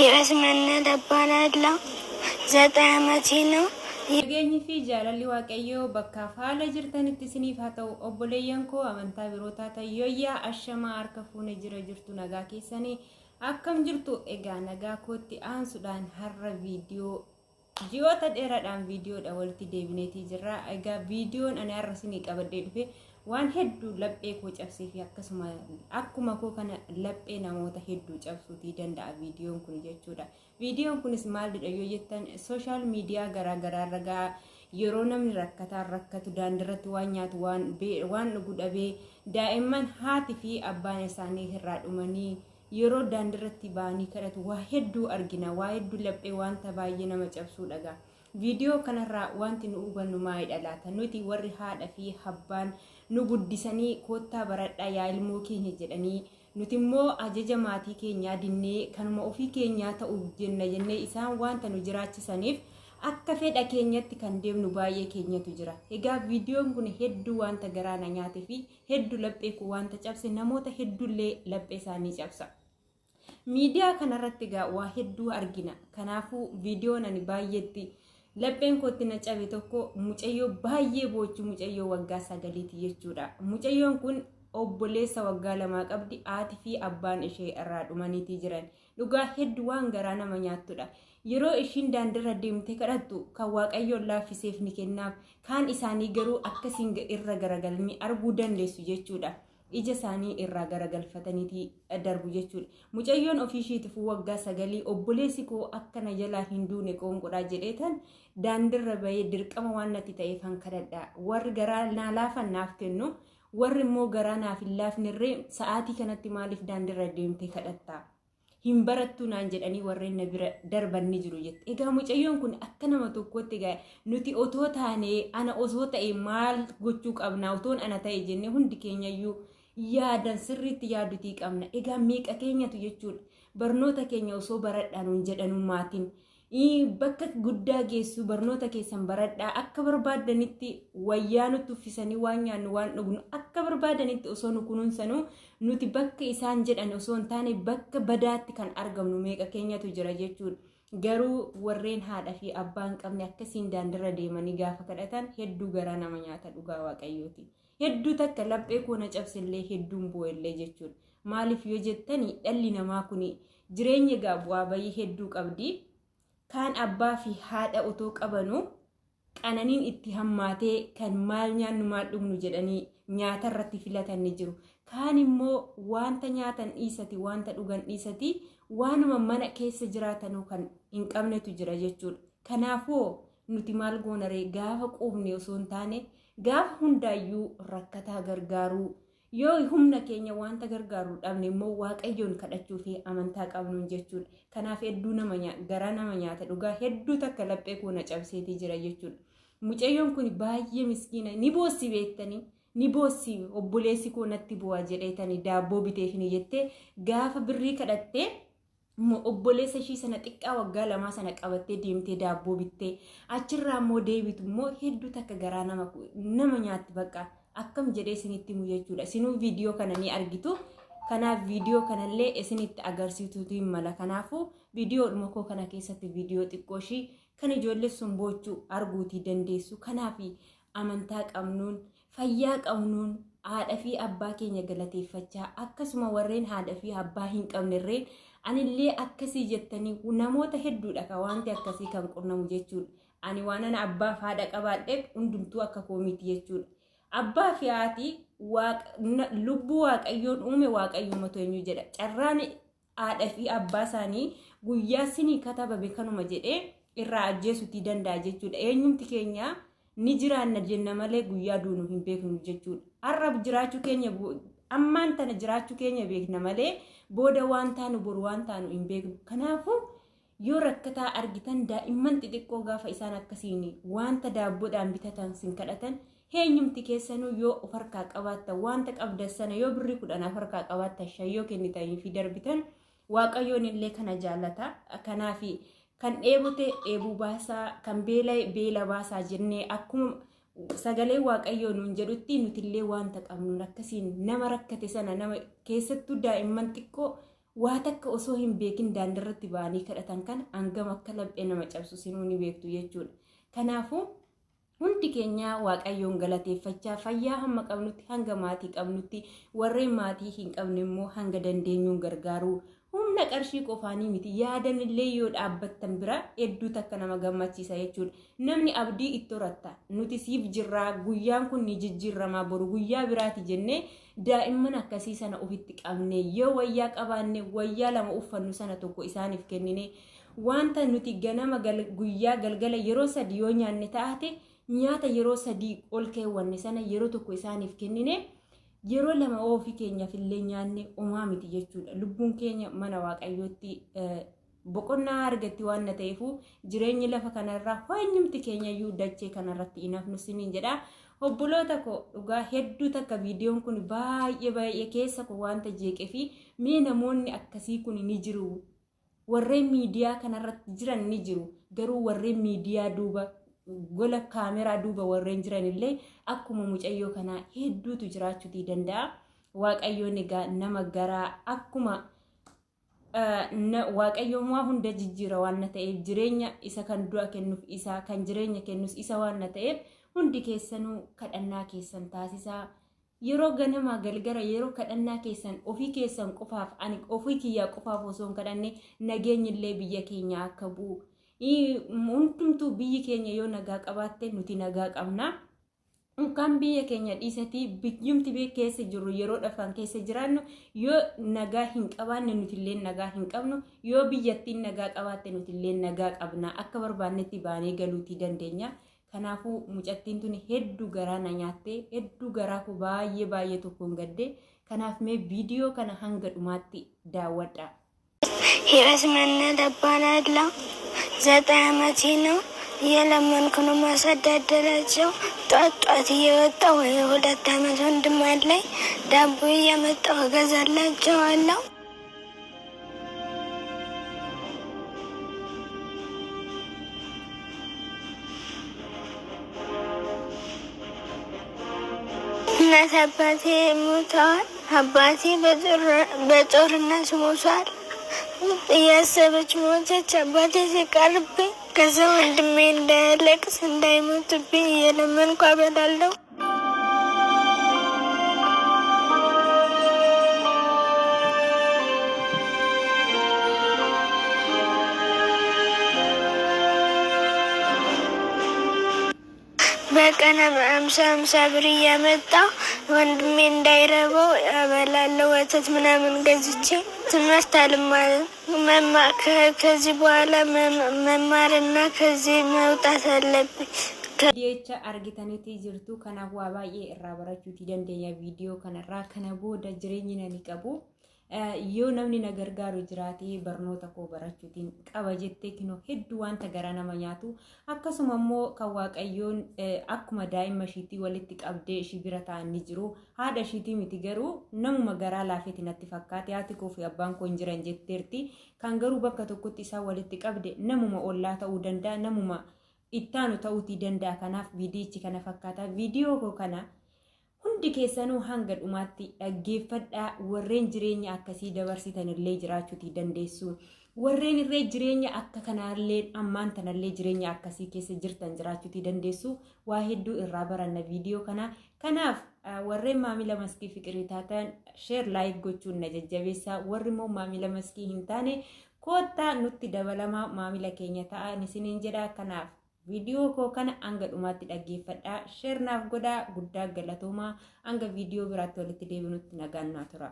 ህይወት መነደ እባላለሁ። 9 ዓመቴ ነው። Nageenyi fi jaalalli Waaqayyoo bakkaaf haala jirtanitti isiniif haa ta'u. Obboleeyyan koo amantaa biroo taatan, yooyyaa, ashamaa, harka fuune, jira jirtu, nagaa keessanii, akkam jirtu? Egaa nagaa kootti aansuudhaan har'a viidiyoo ji'oota dheeraadhaan viidiyoodha walitti deebineetii jirra. Egaa viidiyoon ani har'a isinii qabadhee dhufe waan hedduu laphee koo cabsee fi akkasuma akkuma koo kana laphee namoota hedduu cabsuutii danda'a viidiyoon kun jechuudha. Viidiyoon kunis maalidha yoo jettan, social media garaa garaa irra ga'a. Yeroo namni rakkataan rakkatu, daandiirratti waan nyaatu waan dhugu dhabee, daa'imman haati fi abbaan isaanii irraa dhumanii yeroo daandiirratti ba'anii kadhatu waa hedduu argina. Waa hedduu laphee wanta baay'ee nama cabsuu dhagaa. Viidiyoo kanarraa wanti nu hubannu maalidha laata? Nuti warri haadha fi abbaan nu guddisanii, "Koottaa baradhaa yaa ilmoo keenya," jedhanii, nuti immoo ajaja maatii keenyaa dinnee kanuma ofii keenyaa ta'u jenna jennee isaan wanta nu jiraachisaniif akka fedha keenyatti kan deemnu baay'ee keenyatu jira. Egaa viidiyoon kun hedduu wanta garaa na nyaatee fi hedduu laphee koo wanta cabse, namoota hedduullee laphee isaanii cabsa. Miidiyaa kanarratti egaa waa hedduu argina. Kanaafuu viidiyoon ani baay'eetti lapheen kootti na cabe tokko mucayyoo baay'ee boochu, mucayyoo waggaa 9ti jechuudha. Mucayyoon kun obboleessa waggaa 2 qabdi, haati fi abbaan ishee irraa dhumaniitii jiran. Dhugaa hedduu waan garaa nama nyaattudha. Yeroo ishiin daandiirra deemtee kadhattu kan Waaqayyoon laaffiseef ni kennaaf. Kaan isaanii garuu akkasiin irra garagalanii arguu dandeessu jechuudha. Ija isaanii irraa garagalfataniitii darbu jechuudha. Mucayyoon ofii ishiitiif waggaa 9, "Obboleessi koo akka na jalaa hin duune qoonqodhaa jedheetan daandiirra bahee, dirqama waan natti ta'eef han kadhadha. Warri garaa naa laafan naaf kennu, warri immoo garaa naaf hin laafnerree, 'Sa'aatii kanatti maaliif daandiirra deemtee kadhattaa? Hin barattuu?' naan jedhanii warreen na bira darban ni jiru," jette. Egaa mucayyoon kun akka nama tokkootti, egaa nuti otoo taanee, ana osoo ta'e maal gochuu qabna, otoon ana ta'e jennee hundi keenyayyuu yaadan sirriitti yaadutii qabna. Egaa meeqa keenyatu jechuudha barnoota keenya osoo baradhaa nuun jedhanuu, maatiin bakka guddaa geessu, barnoota keessan baradhaa, akka barbaadanitti wayyaa nutti uffisanii, waan nyaannu waan dhugnu akka barbaadanitti osoo nu kunuunsanuu, nuti bakka isaan jedhan osoo hin taane bakka badaatti kan argamnu meeqa keenyatu jira jechuudha. Garuu warreen haadha fi abbaa hin qabne akkasiin daandirra deemanii gaafa kadhatan hedduu garaa nama nyaata, dhugaa Waaqayyooti. Hedduu takka laphee koo na cabsellee, hedduun boo'ellee jechuudha. Maaliif yoo jettani, dhalli namaa kun jireenya egaa bu'aa bayii hedduu qabdi. Kaan abbaa fi haadha otoo qabanuu qananiin itti hammaatee kan maal nyaannu maal dhugnu jedhanii nyaata irratti filatan ni jiru. Kaan immoo wanta nyaatan dhiisati, wanta dhugan dhiisati, waanuma mana keessa jiraatanuu kan hin qabnetu jira jechuudha. Kanaafuu nuti maal goonaree? Gaafa quufne osoo hin taane gaafa hundaayyuu rakkataa gargaaruu, yoo humna keenya wanta gargaaru dhabne immoo Waaqayyoon kadhachuu fi amantaa qabnuun jechuudha. Kanaaf hedduu nama garaa nama nyaata, dhugaa hedduu takka laphee koo na cabseetii jira jechuudha. Mucayyoon kun baay'ee miskiina, ni boossi beektanii, ni boossi. "Obboleessi koo natti bu'aa jedheetanii daabboo biteef," ni jettee, gaafa birrii kadhattee obboleessa ishii sana xiqqaa waggaa 2 sana qabattee deemtee daabboo bittee achirraa immoo deebitu immoo hedduu takka garaa nama nyaatti. Bakka akkam jedhee isinitti himu jechuudha. Isinuu viidiyoo kana ni argitu. Kanaaf viidiyoo kanallee isinitti agarsiisuutu hin mala. Kanaafuu viidiyoodhuma koo kana keessatti viidiyoo xiqqoo ishii kan ijoollee sun boochuu arguutii dandeessu. Kanaaf amantaa qabnuun, fayyaa qabnuun, haadha fi abbaa keenya galateeffachaa, akkasuma warreen haadha fi abbaa hin qabnerree "Anillee akkasii" jettanii, namoota hedduudha kan wanti akkasii kan qunnamu jechuudha. Ani waan ana abbaa fi haadha qabaadheef hundumtuu akka koo miti jechuudha. Abbaa fi haati lubbuu Waaqayyoon uume, Waaqayyoomatu eenyu jedha. Carraan haadha fi abbaa isaanii guyyaa sinii katabame kanuma jedhee irraa ajjeesuutii danda'a jechuudha. Eenyumti keenya ni jiraanna jenna malee guyyaa duunu hin beeknu jechuudha. Har'a jiraachuu keenya, ammaan tana jiraachuu keenya beekna malee booda waan taanu, boru waan taanu hin beeknu. Kanaafuu yoo rakkataa argitan, daa'imman xixiqqoo gaafa isaan akkasiin wanta daabboodhaan bitatan sin kadhatan, eenyumti keessanuu yoo of harkaa qabaattan, wanta qabdan sana, yoo birrii 10 of harkaa qabaattan, 5 yoo kennitanii fi darbitan, Waaqayyoon illee kana jaallata. Kanaaf kan dheebote dheebuu baasaa, kan beela'e beela baasaa jennee akkuma sagalee Waaqayyoo nuun jedhutti, nutillee wanta qabnuun akkasiin nama rakkate sana, nama keessattuu daa'imman xiqqoo Waa takka osoo hin beekin daandiirratti ba'anii kadhatan kana hangam akka laphee nama cabsu sinuu ni beektu jechuudha. Kanaafuu hundi keenya Waaqayyoon galateeffachaa fayyaa hamma qabnutti hanga maatii qabnutti warreen maatii hin qabne immoo hanga dandeenyuun gargaaruu humna qarshii qofaanii miti yaadan illee yoo dhaabbattan bira hedduu takka nama gammachiisa jechuudha. Namni abdii itti horatta nuti siif jirraa guyyaan kun ni jijjiiramaa boru guyyaa biraati jennee daa'imman akkasii sana ofitti qabne yoo wayyaa qabaanne wayyaa lama uffannu sana tokko isaaniif kennine wanta nuti ganama guyyaa galgala yeroo sadi yoo nyaanne taate nyaata yeroo sadii ol keewwanne sana yeroo tokko isaaniif kennine yeroo lama ofii keenyaaf illee nyaanne homaa miti jechuudha. Lubbuun keenya mana Waaqayyootti boqonnaa argatti waan na ta'eefu jireenyi lafa kanarraa ho'eenyumti keenya iyyuu dachee kanarratti hin hafnu siniin jedha. Obboloota koo dhugaa hedduu takka viidiyoon kun baay'ee baay'ee keessa koo wanta jeeqee fi mee namoonni akkasii kun ni jiru. Warreen miidiyaa kanarratti jiran ni jiru. Garuu warreen miidiyaa duuba gola kaameraa duuba warreen jiran illee akkuma mucayyoo kanaa hedduutu jiraachuutii danda'a. Waaqayyoon egaa nama garaa akkuma Waaqayyoon waa hunda jijjiira waan na ta'eef jireenya isa kan du'a kennuuf isa kan jireenya kennus isa waan na ta'eef hundi keessanuu kadhannaa keessan taasisaa. Yeroo ganamaa galgala yeroo kadhannaa keessan ofii keessan qofaaf ani ofii kiyyaa qofaaf osoo hin kadhanne nageenyi illee biyya keenya akka bu'u. Hundumtuu biyyi keenya yoo nagaa qabaatte nuti nagaa qabna. Unkaan biyya keenya dhiisatii biyyumti biyya keessa jirru yeroo dhafan keessa jiraannu yoo nagaa hin qabaanne nuti illee nagaa hin qabnu yoo biyyattiin nagaa qabaatte nuti illee nagaa qabna akka barbaannetti baanee galuutii dandeenya. Kanaafuu mucattiin tun hedduu garaa na nyaatte hedduu garaa koo baay'ee baay'ee tokkoon gadde kanaaf mee viidiyoo kana hanga dhumaatti daawwadha. ህይወት መነድ እባላለሁ። 9 ዓመቴ ነው። እየለመንኩ ነው ማሳዳደራቸው። ጧት ጧት እየወጣሁ የ2 ዓመት ወንድም አለኝ። ዳቦ እያመጣሁ እገዛላቸዋለሁ። እናት አባቴ ሞተዋል። አባቴ በጦርነት ሞቷል። እያሰበች ሞተች። አባቴ ሲቀርብኝ ከዛ ወንድሜ እንዳያለቅስ እንዳይሞትብኝ እየለመንኩ አበላለሁ። በቀን 50 50 ብር እያመጣሁ ወንድሜ እንዳይረበው አበላለሁ። ወተት ምናምን ገዝቼ ትምህርት አልማርም። ከዚህ በኋላ መማርና ከዚህ መውጣት አለብኝ። Viidiyocha argitanitti jirtu kanaaf waa baay'ee irraa barachuutii dandeenya viidiyoo kanarraa kana booda jireenyi nani qabu yoo namni na gargaaru jiraate barnoota koo barachuutiin qaba jettee kinoo hedduu wanta garaa nama nyaatu akkasuma immoo kan Waaqayyoon akkuma daa'ima ishiitii walitti qabdee ishii bira taa'an ni jiru haadha ishiitii miti garuu namuma garaa laafeeti natti fakkaate haati koo fi abbaan koo hin jiran jetteerti kan garuu bakka tokkotti isaan walitti qabde namuma ollaa ta'uu danda'a namuma ittaanu ta'uutii danda'a kanaaf viidiyichi kana fakkaata viidiyoo koo kana hundi keessanuu hanga dhumaatti dhaggeeffadhaa warreen jireenya akkasii dabarsitan illee jiraachuutii dandeessu warreen illee jireenya akka kanaallee ammaan tanallee jireenya akkasii keessa jirtan jiraachuutii dandeessu waa hedduu irraa baranna viidiyoo kana kanaaf warreen maamila maskii fiqirii taatan sheer laayik gochuun na jajjabeessaa warri immoo maamila maskii hin taane koottaa nutti dabalamaa maamila keenya ta'aa isiniin jedha kanaaf viidiyoo koo kana hanga dhumaatti dhaggeeffadhaa sheer naaf godhaa guddaa galatoomaa hanga viidiyoo biraatti walitti deebinutti nagaan naa tura.